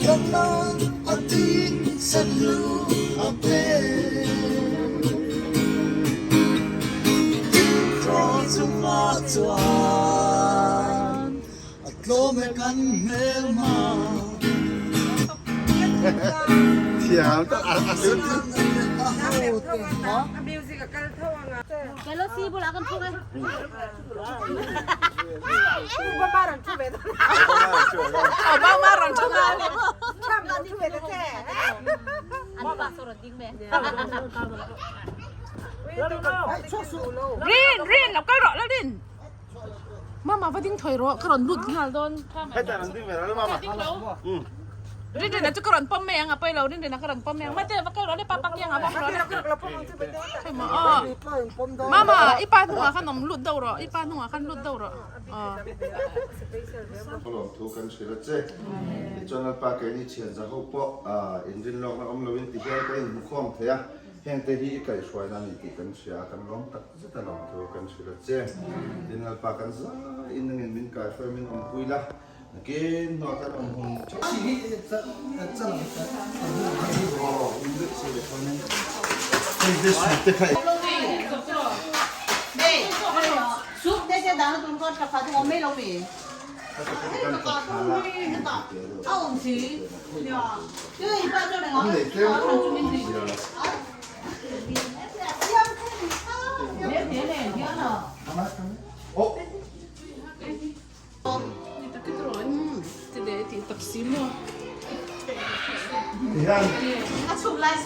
Tlannan a thisen hlu a pe. Kraws chungah chuan a tlawm e kan hmelma. Thiam tak a sut. Rin Rin lo kal rawh la Rin Mama va ding thawi rawh ka rawn lut nghal dawn Rin Rin a chu ka rawn pawm mai ang a pawi lo Rin Rin a ka rawn pawm mai ang mate va kal rawh le papa kiang ah va awm rawh le Aw Mama i pa hnungah khan awm lut deuh rawh i pa hnungah khan lut deuh rawh aw. Lawm thu kan hrilh a che. Tichuan Lalpa keini thian za ho pawh inrinlawkna awm loin ti hian kan inhmukhawm thei a, hengte hi i kaihhruaina a ni tih kan hria a, kan lawm tak zet a lawm thu kan hrilh a che. Tin Lalpa kan zaiin nangin min kaihhruai min awmpui la, nakin hnuah kan awm hun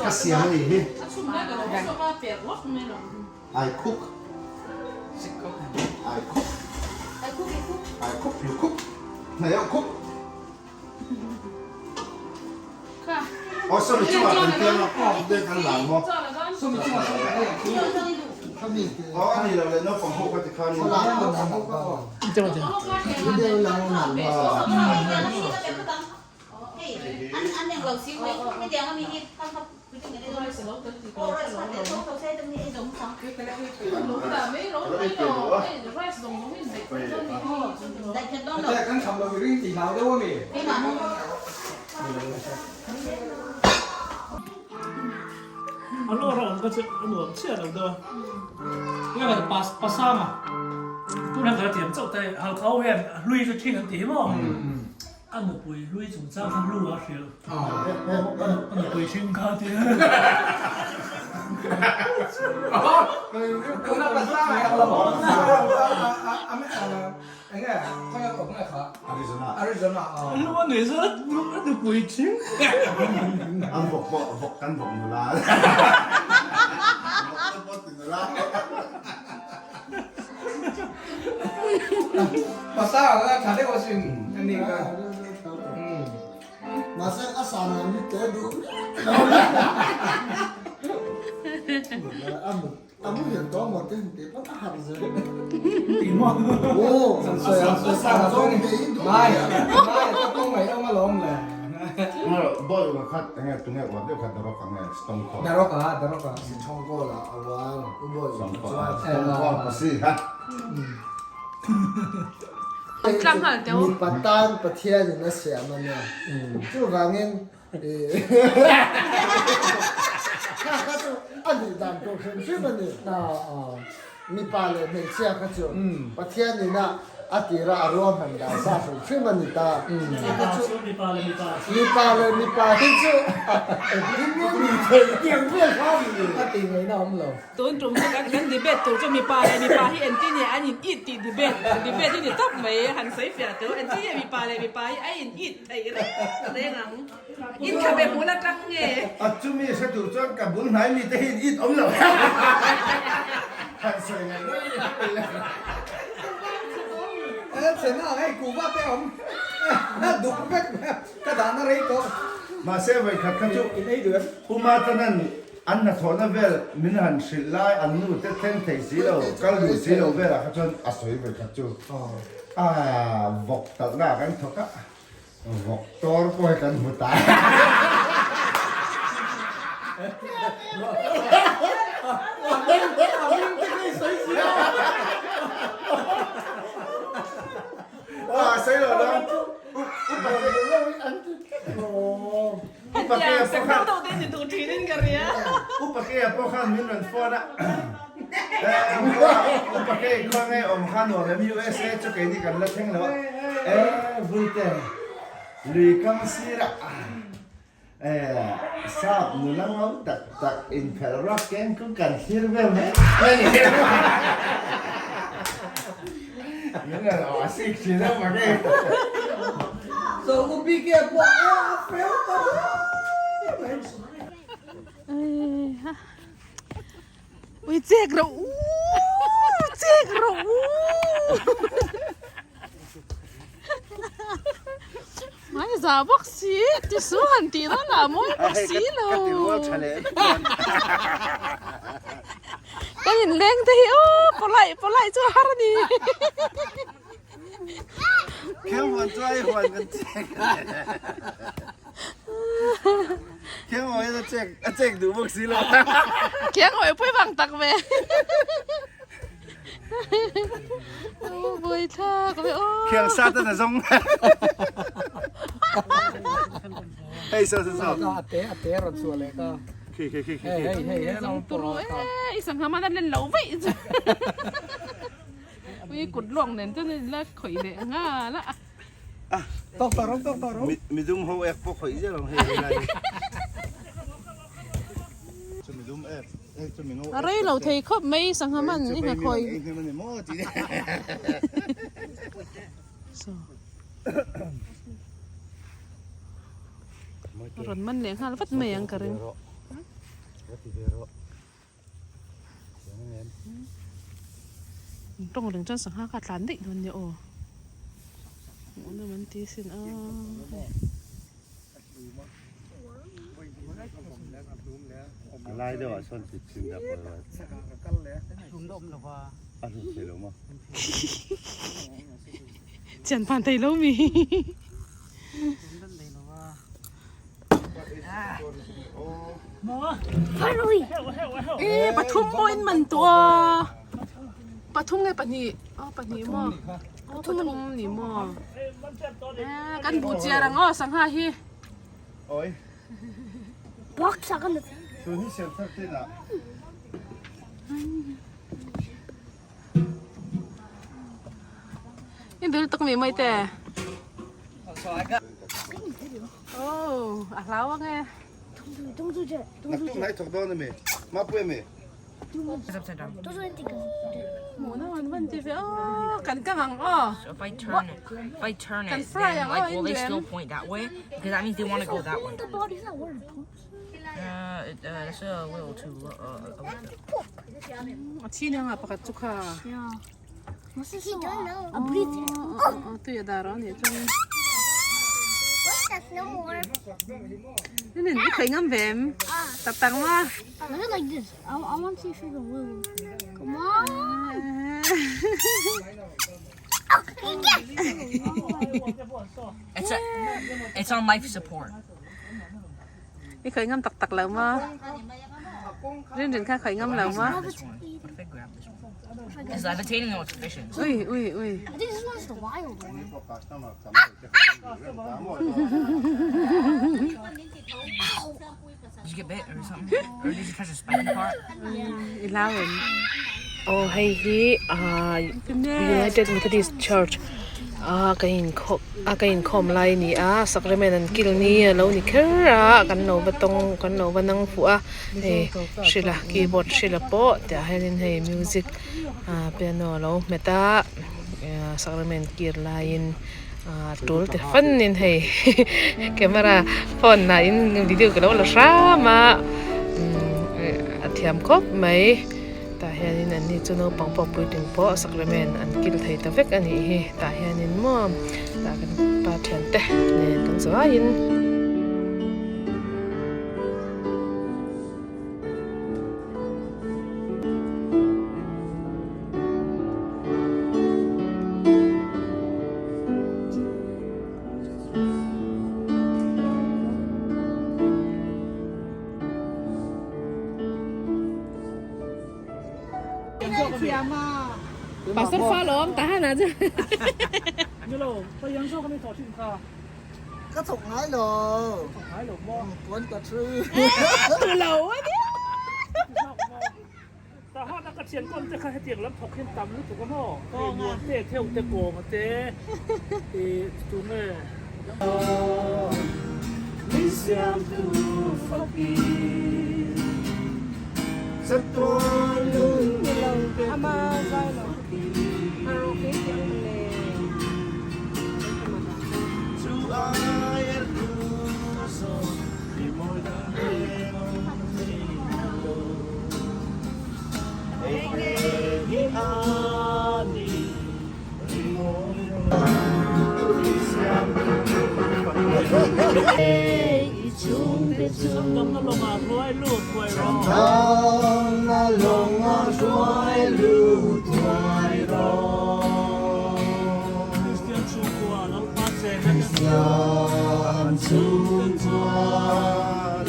Ka siam a nih hi. I cook. I cook. I cook you cook. Hna eu cook. Oh sawmi chungah kan piang a de kan lang maw. Oh a ni lo le naupang ho kha ti khan in. A lawr a awm kha chu a nuam chiah lo deuh a. Tunah khan pa pasanga tunah khan a thiam chauh ta e halkha ho hian a hlui chu thing an ti hi maw? A nupui hlui chungchang khan lu a hrilh. A nupui hring kha a ti. Lu a nuih zawt a nupui hring. An vawk pawh vawk kan vawk nula. Vawk pawh ti nula. Mahse a san ang hi te duh a muhil tawh maw te han tih pawn a harh zel. Mipa tan Pathianin a siam a nia. Chuvangin kha kha chu a nih dan tur hrim hrim a ni. Mipa leh hmeichhia kha chu Pathianin a a tira a ruahman dan sa hrim hrim a ni ta. Mipa leh mipa hi chu engtin nge ni thei tih vel kha a ni. A tih ngaihna a awm lo. Tun tum chu kan kan debate tur chu mipa leh mipa hi entin nge an in it tih debate debate hi ni tawp mai han sawi fiah teh u entin nge mipa leh mipa hi a in it theih reng reng ang in kha be hmuh la tang nge. A chumi hre tur chuan ka bul hnai mi te hi in it awm lo han sawi ngaih ngaih hi. E chhena hei kuhva te awm duk vek ka dahna rei tawh. Mahse vawikhat kha chu in ei duh em? Pu Matanan An hnathawhna vel min han hrilh lai an nu te thleng thei si lo, kal duh si lo velah kha chuan a sawi ve khat chu a vawk talhna ah kan thawk a, vawk tawr pawh hi kan hmu ta. A sawi lo dawn. Tiang sek deuh deuh te ni duh thin in ka ria. Upa Kea pawh khan min rawn phone a. Upa Kea khaw nge awm kha nuam em USA chu keini kan la thleng lo a. E Vulte lui kam sir a e sap nula ngo tak tak inphelh ruak keng chu kan thlir vel mai mai ni. Min rawn aw a sik thin a Upa Kea. So Upi Kea pawh a fel ta hle mai. Ui chek rawh u chek rawh u Mai za bawk si ti su han tih dawn lah mawi bawk si lo Kan in leng te hi aw pawlai pawlai chu a har a ni. Kheng huan chu ai huan kan chek. Kheng hawi a chek a chek duh bawk si lo. Kheng hawi pui vang tak ve. Ô bui thlak ve ô. Kheng sa tan a zawng. Hei so so so. A te a te rawn chhuah leh ka. Khi khi khi khi. Hei hei hei he Zawng turu e i sangha man a len lo vaih chu. Ui kut luak nen chuan in la khawih leh nghal a. Tawk tawh rawh tawk tawh rawh. Midum ho ek pawh khawih zel ang hei hei lai hi. Chu midum ek hei chu mingo ek. A rei lo thei khawp mai sangha man i hna khawi. Ei hnem ani maw tih. So. Rawn man leh nghal vat mai ang ka ring. Tawng reng chuan sangha kha a tlan daih dawn nia aw hmuh nawm an ti sin a A lai deuh ah sawn chit chin dak a hlum thei lo maw chian phan thei lo mi. E pathum pawh in man tawh a pathum nge pahnih aw pahnih maw aw pathum ni maw e kan buh chiar ang aw sangha hi In dul tak mi mai te. Oh, a hlau ang e. Naktuk nai thawk dawn ami? Mapui ami? Hmuh na an van ti ve aw, kan kang ang aw. So if I turn it, if I turn Kan it, fry then ang like aw, will they Indian. still point that way? Because that means they want to go that way. Uh, that's a little too. A thi nia nga pakhat chu kha. Tui a dar a nih chuan. Nin i khawih ngam ve em? Tak tak ma. It's a, it's on life support. I khawih ngam tak tak lo maw? Rinrin kha khawih ngam lo maw? It's levitating or it's fishing? Ui ui ui. Did you get bit or something? Or did you touch a spiky part? I hlau em? Aw hei hi ah United Methodist Church a ka inkhawm a ka inkhawm lai a ni a sacrament an kil ni a lo ni kher a kan lo va tawng kan lo va nang fuh a hei hrila keyboard hrila pawh tah hianin hei music ah piano a lo hmet a sacrament kir laiin. Ah tul te fanin hei camera phone ah in video ka lo la hram a a thiam khawp mai tah hianin an ni chu naupang pawh puitling pawh sacrament an kil thei ta vek a nih hi tah hianin maw tah kan pa thian te nen kan zawaiin. Pastor fa lawm ta hana chu. Nilo, pa yang zawk ani thawh thin kha. Ka thawk ngai lo. Thawk ngai lo maw? Puan ka thu. Tu lo a nia. Tahan a ka thian kawn te kha hetiang lam thawk hian tam lutuk a maw? Hei nuam te theuh te kawng a te i tunge. Min siamtu fakin chatuan lung pe Chu ai a hlu zawk i mawi dang reng awm thei lo. Hei ngei hi a ni rimawi Chhandamna lawnga hruai lut thuai rawh. Kristian chhungkua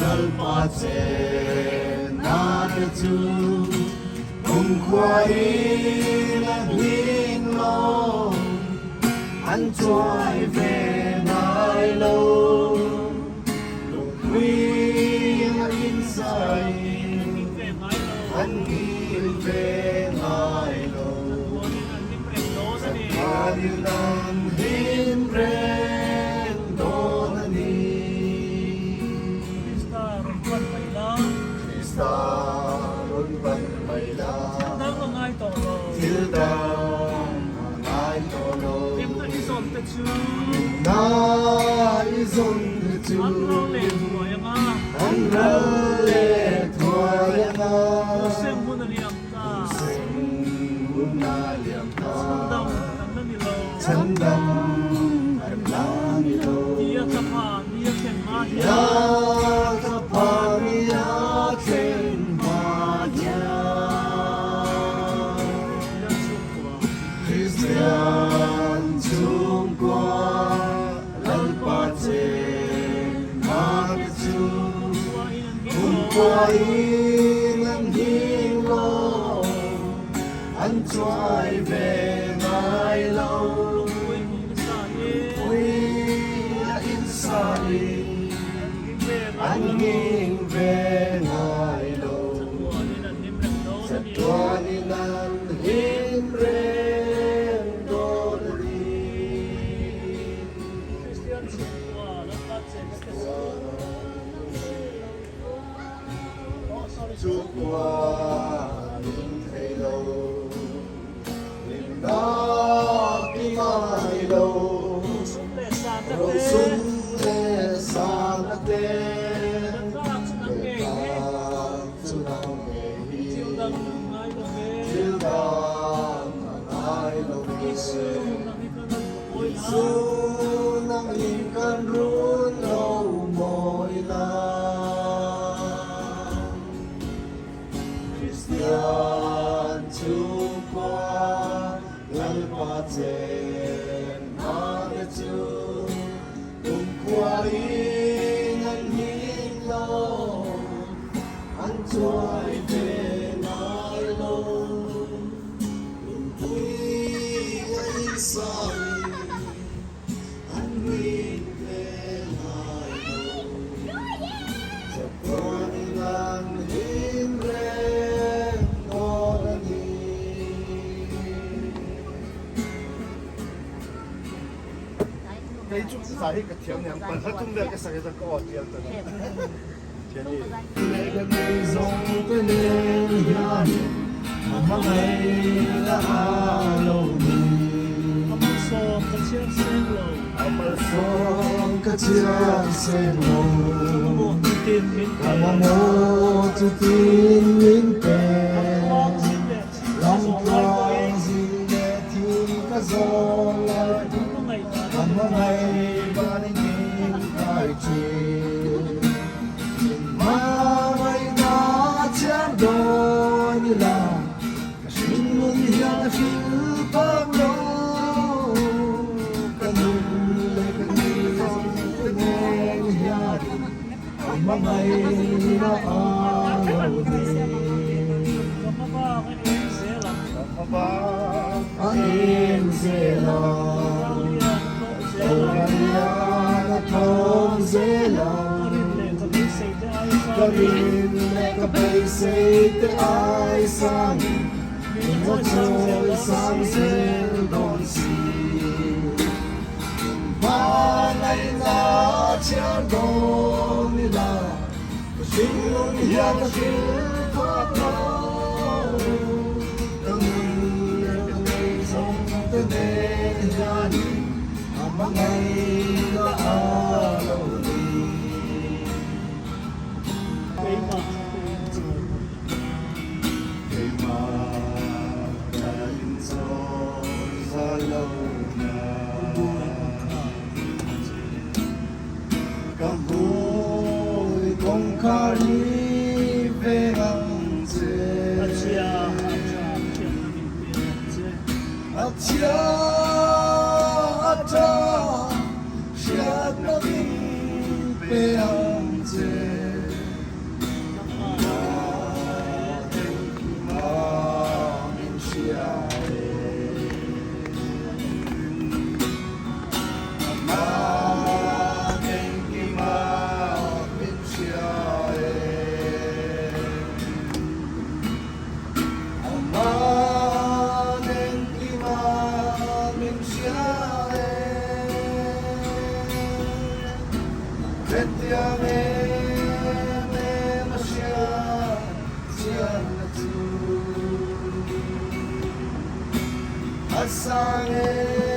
Lalpa chenna te chu kumkhuain a hling lo, an chuai ve ngai lo. Lungpui a insaiin an ngil ve ngai lo. Chatuanin an hlim reng dawn a ni. Krista rawn pan mai la. Krista rawn pan mai la. Thil dang a ngai tawh lo. Thil dang a ngai tawh lo. Hlimna i zawn te chu. Hlimna i zawn te chu. An ral leh thuai ang a. An ral leh thuai ang a. Huseng hun a liam ta. Huseng hun a liam ta. Chhandam kan la ni lo. Chhandam kan la ni lo. Tia thla ni a thlen hma hian. Tia thla ni a thlen hma hian. Kristian chhungkua Lalpa chenna te chu kumkhuain an hing lo, an chuai ve ngai lo. Lungpui a insain an nghing ve ngai lo. Chatuanin an hlim reng dawn a ni. Chhungkua hlim thei lo, hlimna ki ngai lo. Rosum leh sana te, lehkha chu nang ngei hi. Thil dang a ngai lo ve. Isu nang hi kan run lo mawi la. Kristian chhungkua Lalpa chen hmate chu kumkhuain an hlim lo, an chuai ve ngai lo. Lungpui a insain an hlim ve ngai lo. Chatuanin an hlim reng dawn a ni. Kei chu zai hi ka thiam niang pan hla tum vel ka sak hi chuan ka aw tial ta Thiani. Lehkha nei zawng te nen hian a hmangaih la a lo ni. A malsawm ka chhiar seng lo. A malsawm ka chhiar seng lo. Ka mamawh chutin min pe. Ka mamawh chutin min pe. Lamtluang zin leh thim ka zawh lai pawhin. Ka hmangaih dan in min kai thin. Min hmangaihna chhiar dawn ila ka hringnun hian a hril phak lo. Ka nun leh ka ni zawng te nen hian ka hmangaihna a lo ni. Ka hmabak a eng zel ang. Ka hmabak a eng zel ang. Ralian a thaw. zel ang. Ka rin leh ka beisei te ai sangin min la chawi sang zel dawn si. Hmangaihna chhiar dawn ila ka hringnun hian ka hrilh phak lo. Ka nun leh ka ngaihzawng te nen hianin a hmangaihna a lo ni. Keimah ka inchawi zai lo na. Ka hmui kawngkhar hi veng ang che. A chhia a tha hriatna min pe ang che. Hetiang em em a hria chianna chu a sang em.